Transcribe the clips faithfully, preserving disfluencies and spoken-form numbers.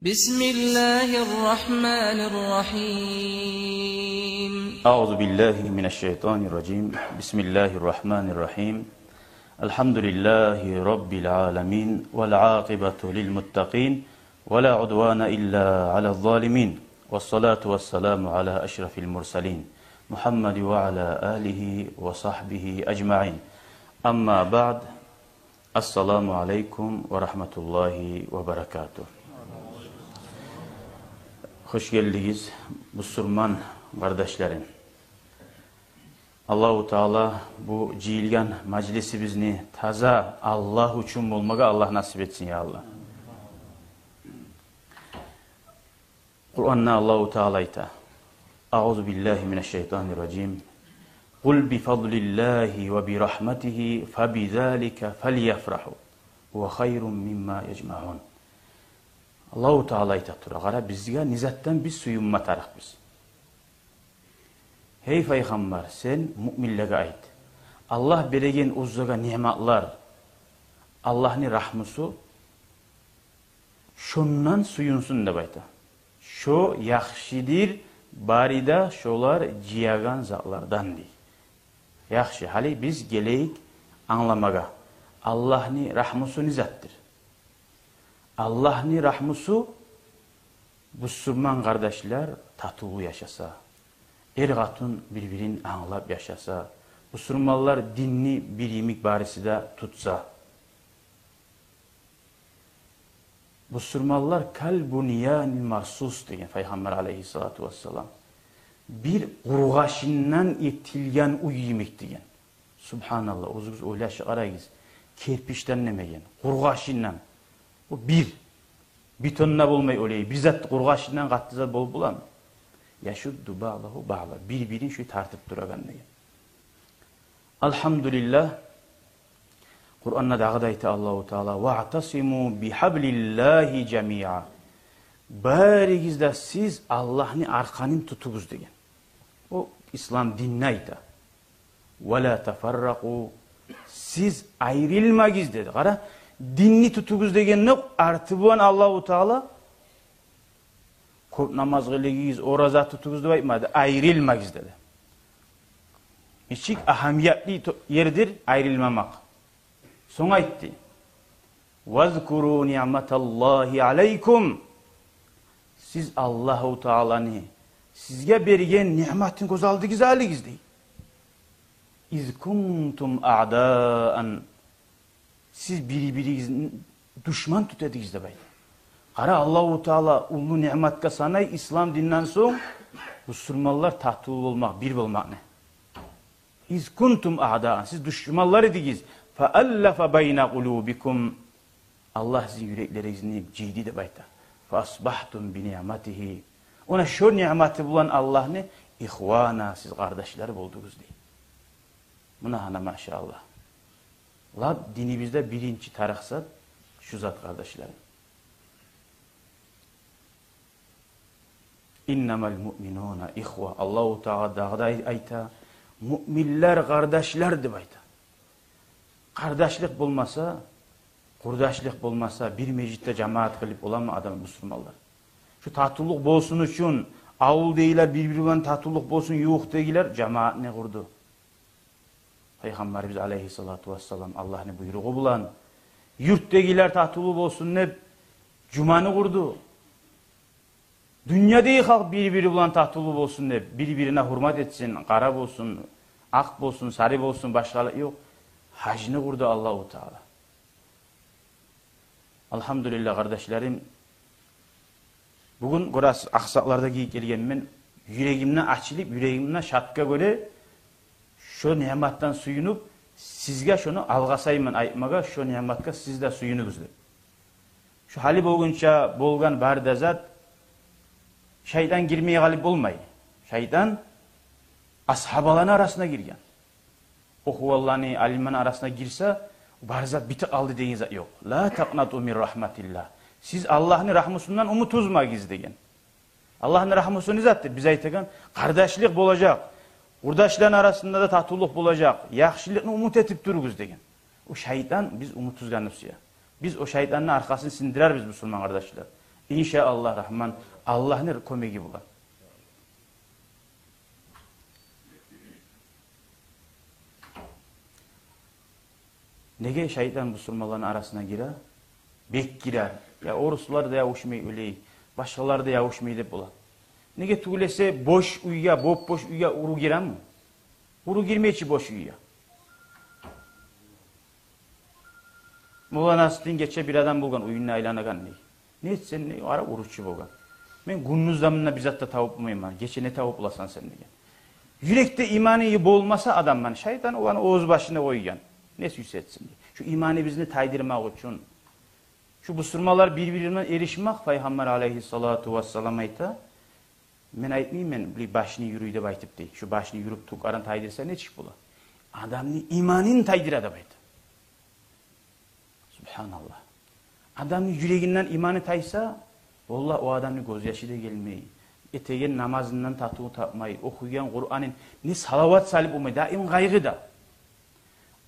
بسم الله الرحمن الرحيم. أعوذ بالله من الشيطان الرجيم. بسم الله الرحمن الرحيم. الحمد لله رب العالمين، والعاقبة للمتقين، ولا عدوان إلا على الظالمين، والصلاة والسلام على أشرف المرسلين، محمد وعلى آله وصحبه أجمعين. أما بعد، السلام عليكم ورحمة الله وبركاته. Хош гелдигиз, бусурман къардашларым. Аллагьу Таала бу жыйылгъан мажлисибизни таза Аллагь учун болмагъа Аллагь насип этсин, я Аллагь. Къуранда Аллагьу Таала айта: أعوذ بالله من الشيطان الرجيم. قل بفضل الله وبرحمته فبذلك فليفرحوا هو خير مما يجمعون. Аллагьу Таала айта тура, къара, бизге не затдан биз сююнме тарыкъбыз. Гьей пайхаммар, сен муъминлеге айт: Аллагь береген оьзлеге ниъматлар, Аллагьны рагьмусу, шондан сююнсюн деп айта. Шо яхшыдыр бары да шолар жыягъан затлардан, дей. Яхшы, гьали биз гелейик англамагъа, Аллагьны рагьмусу не затдыр? Аллагьны рагьмусу: бусурман къардашлар татывлу яшаса, эр-къатын бир-бирин англап яшаса, бусурманлар динни бир йимик барысы да тутса. Бусурманлар كالبنيان المرصوص деген Пайхаммар алейгьиссалату вассалам. Бир къургъашындан этилген уьй йимик деген. Субгьаналлагь, оьзюгюз ойлашып къарагъыз. Керпичден немеген, къургъашындан. О бир. Бетонда болмай олай. Бир зат къургъашындан къатты зат болуп боламы? يشد بعضه بعضا. Бир-бирин шу тартып турагъан деген. Алгьамдулиллагь. Къуранда дагъы да айта Аллагьу Таала: واعتصموا بحبل الله جميعا. Барыгъыз да сиз Аллагьны аркъанын тутугъуз деген. О ислам динни айта. ولا تفرقوا. Сиз айрылмагъыз деди. Къара, динни тутугъуз дегенни арты булан Аллагьу Таала кёп намаз къылыгъыз, ораза тутугъуз деп айтмады, айрылмагъыз деди. Нечик агьамиятлы то-, ердир айрылмамакъ. Сонг айтды: واذكروا نعمة الله عليكم. Сиз Аллагьу Тааланы сизге берген ниъматын гёз алдыгъызгъа алыгъыз дей. إذ كنتم أعداء. Сиз бири-биригизни душман тута эдигиз деп айта. Къара, Аллагьу Таала уллу ниъматгъа санай ислам динден сонг бусурманлар татывлу болмакъ, бир болмакъны. إذ كنتم أعداء, сиз душманлар эдигиз. فألف بين قلوبكم. Аллагь сизин юреклеригизни жыйды деп айта. فأصبحتم بنعمته. Она шо ниъматы булан Аллагьны إخوانا, сиз къардашлар болдугъуз дей. Муна гьана, машааллагь. Лап динибизде биринчи тарыкъ зат шу зат, къардашларым. إنما المؤمنون إخوة. Аллагьу Таала дагъы да ай-, айта, муъминлер къардашлар деп айта. Къардашлыкъ болмаса, къурдашлыкъ болмаса, бир межитде жамаат къылып боламы адам, бусурманлар? Шу татывлукъ болсун учун, авулдагъылар бир-бири булан татывлукъ болсун, ювукъдагъылар жамаатны къурду. Пайхаммарыбыз алейгьиссалату вассалам Аллагьны буйругъу булан, юртдагъылар татывлу болсун деп, жуманы къурду. Дюньядагъы халкъ бир-бири булан татывлу болсун деп, бир-бирине гьюрмет этсин, къара болсун, акъ болсун, сары болсун, башгъалыкъ ёкъ. Гьажны къурду Аллагьу Таала. Алгьамдулиллагь, къардашларым, бугюн гёресиз, акъсакълар да гийип гелгенмен, юрегимден ачылып, юрегимден шатгъа гёре, шо ниъматдан сююнюп, сизге шону алгъасайман айтмагъа, шо ниъматгъа сиз де сююнюгюз деп. Шо гьали болгъунча болгъан бары да зат, шайтан гирмей къалып болмай. Шайтан асгьабаланы арасына гирген. Охувланы, алимлени арасына гирсе, бары зат битип къалды деген зат ёкъ. لا تقنطوا من رحمة الله. Сиз Аллагьны рагьмусундан умут уьзмегиз деген. Аллагьны рагьмусу не затдыр? Биз айтагъан, къардашлыкъ болажакъ, къурдашланы арасында да татывлукъ болажакъ, яхшылыкъны умут этип туругъуз деген. О шайтан, биз умут уьзгенни сюе. Биз о шайтанны аркъасын сындырарбыз, бусурман къардашлар. Иншааллагь Рагьман, Аллагьны кёмеги булан. Неге шайтан бусурманланы арасына гире? Бек гире. Я оруслар да ябушмай оьлей, башгъалар да ябушмай деп бола. Неге тюгюл эсе, бош уьйге, боп-бош уьйге уру гиреми? Уру гирмей чи бош уьйге. Мулла Насрутдин гече бир адам болгъан уьюнде айланагъан, дей. Не этсен, дей, къара, уручу болгъан. Мен гюндюз де мунда бир зат да табып болмайман, гече не табып боласан сен, деген. Юрекде иманы болмаса адамны, шайтан оланы оьз башына къойгъан. Не сюйсе этсин, дей. Шу иманыбызны тайдырмакъ учун. Шу бусурманлар бир-бири булан эришмек, Пайхаммар алайгьиссалату вассалам айта, мен айтмайман, били башны юрюй деп айтып, дей. Шу башны юрюп, тюклерин тайдырса, нечик бола? Адамны иманын тайдыра деп айта. Субгьаналлагь. Адамны юрегинден иманы тайса, валлагь, о адамны гёзьяшы да гелмей, этеген намазындан татыву тапмай, охуйгъан Къуранын, не салават салып болмай, даим къайгъыда.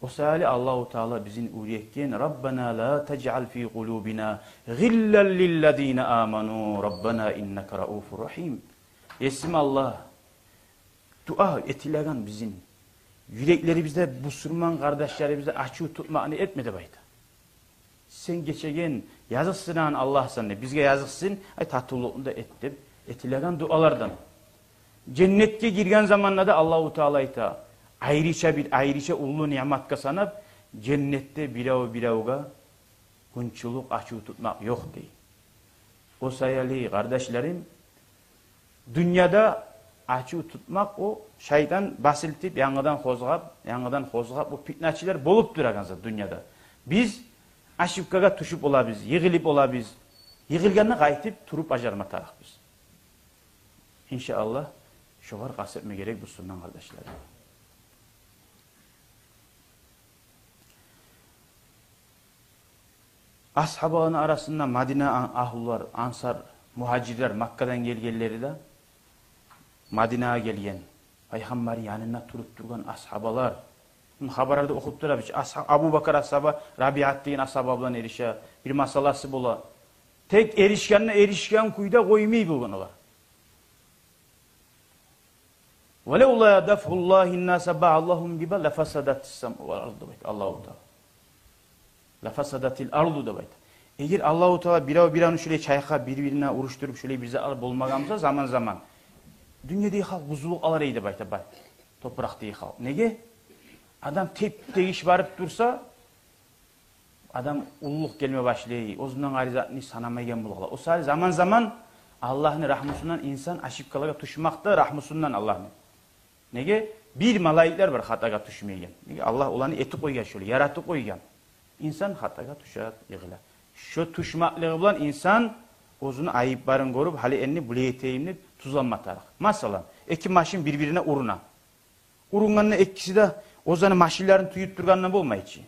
О саялы Аллагьу Таала бизин уьйретген: «Раббана ла тажъал фи къулубина гъиллан лиллазина аману, Раббана иннака рауфур рагьим». Есим Аллагь, дуа этилеген бизин юреклерибизде бусурман къардашларыбызда ачув тутмакъны этме деп айта. Сен гечеген, языкъсынагъан Аллагьсан деп, бизге языкъсын, ай, татывлукъну да эт деп этилеген дуалардан. Женнетге гирген заманда да Аллагьу Таала айта, айрыча бир, айрыча уллу ниъматгъа санап, женнетде бирев-биревге гюнчюлюк, ачув тутмакъ ёкъ, дей. О саялы, къардашларым, дюньяда ачув тутмакъ, о шайтан басылтып, янгыдан къозгъап, янгыдан къозгъап, о питначылар болуп турагъан зат дюньяда. Биз ошибкагъа тюшюп болабыз, йыгъылып болабыз. Йыгъылгъанда къайтып туруп бажарма тарыкъбыз. Иншааллагь, шогъар къаст этме герек, бусурман къардашлар. Асгьабаланы арасында Мадина а-, агьлулар, ансар, мугьажирлер, Маккадан гелгенлери де Мадинагъа гелген. Пайхаммарны янында туруп тургъан асгьабалар. Муну хабарларда охуп турабыз. Асгьа-, Абу Бакр асгьаба Рабиат деген асгьаба булан эрише, бир масъаласы бола. Тек эришгенде эришген кюйде къоймай болгъан олар. «Валавла дафъуллагьи ннаса баъдагьум би баъд лафасадатис самаъу вал арду», — деп айта Аллагьу Таала. «Лафасадатил арду», — деп айта. Эгер Аллагьу Таала бирев-биревню шулай чайкъап, бир-бирине урушдуруп, шулай бир затлар болмагъан буса заман-заман, дюньядагъы халкъ бузулуп къалар эди деп айта, бай, топуракъдагъы халкъ. Неге? Адам теп-тегиш барып турса, адам уллулукъ гелме башлай, оьзюнден къайры затны санамайгъан бола. О саялы заман-заман Аллагьны рагьмусундан инсан ошибкалагъа тюшмек де рагьмусундан Аллагьны. Неге? Бир малайиклер бар хатагъа тюшмейген. Неге? Аллагь оланы этип къойгъан шолай, яратып къойгъан. Инсан хатагъа тюше, йыгъыла. Шо тюшмеклиги булан инсан оьзюню айыпларын гёрюп, гьали энни булай этейим деп тюзлеме тарыкъ. Масала, эки машин бир-бирине уруна. Урунгъанда экиси де оьзлени машинлерин тюйюп тургъанда болмай чы.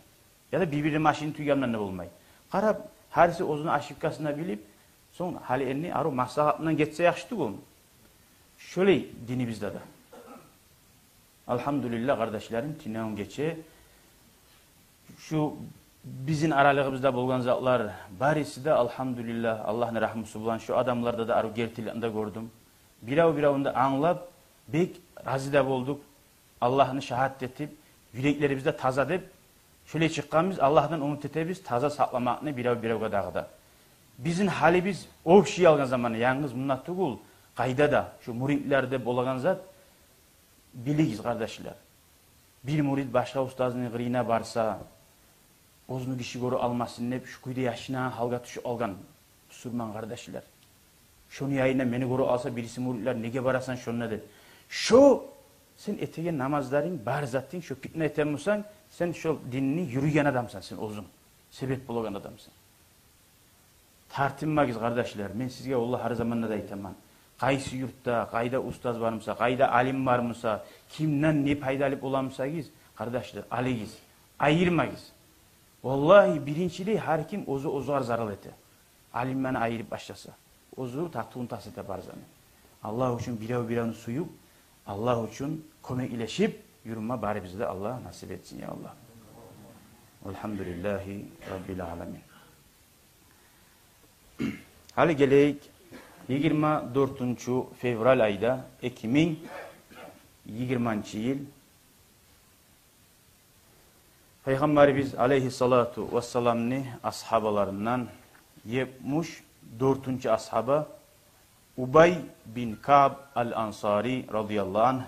Яда бир-бирини машинин тюйгенде де болмай. Къарап, гьариси оьзюню ошибкасын да билип, сонг гьали энни арив маслагьат булан гетсе яхшы тюгюлмю? Шолай динибизде де. Алгьамдулиллагь, къардашларым, тюнегюн гече шу бизин аралыгъыбызда болгъан затлар бариси де, алгьамдулиллагь, Аллагьны рагьмусу булан, шу адамларда да арив гертиликни де гёрдюм. Бирев-биревню де англап, бек рази де болдукъ. Аллагьны шагьат этип, юреклерибиз де таза деп, шолай чыкъгъанбыз, Аллагьдан умут этебиз таза сакъламакъны бирев-биревге дагъы да. Бизин гьалыбыз общий алгъан заманда, янгыз мунда тюгюл, къайда да, шу муридлерде болагъан зат, билигиз, къардашлар. Бир мурид башгъа устазны къырыйына барса, оьзюню гиши гёре алмасын деп, шу кюйде яшынагъан гьалгъа тюшюп алгъан бусурман къардашлар. Шону янына мени гёре алса бириси муридлер, неге барасан шонда деп. Шо сен этеген намазларынг, бар затынг, шо питна этеген бусанг, сен шо динни юрютген адамсан, сен оьзюнг себеп болагъан адамсан. Тартынмагъыз, къардашлар. Мен сизге, валлагь, гьар заманда да айтаман. Къайсы юртда, къайда устаз бармуса, къайда алим бармуса, кимден не пайда алып боламусагъыз, къардашлар, алыгъыз, айырмагъыз. Валлагь, биринчилей гьар ким оьзю оьзюне зарал эте. Алимлени айырып башласа, оьзю татывун тас эте бар затны. Аллагь учун бирев-биревню сююп, Аллагь учун кёмеклешип юрюме барыбызгъа да Аллагь насип этсин, я Аллагь. Алгьамдулиллагьи раббил аламин. Гьали гелейик, йигирма дёртюнчю февраль айда, эки минг йигирманчы йыл, Пайхаммарыбыз алейгьиссалату вассаламны асгьабаларындан етмиш дёртюнчю асгьаба Убай бин Кааб аль-Ансари радияллагьу ангь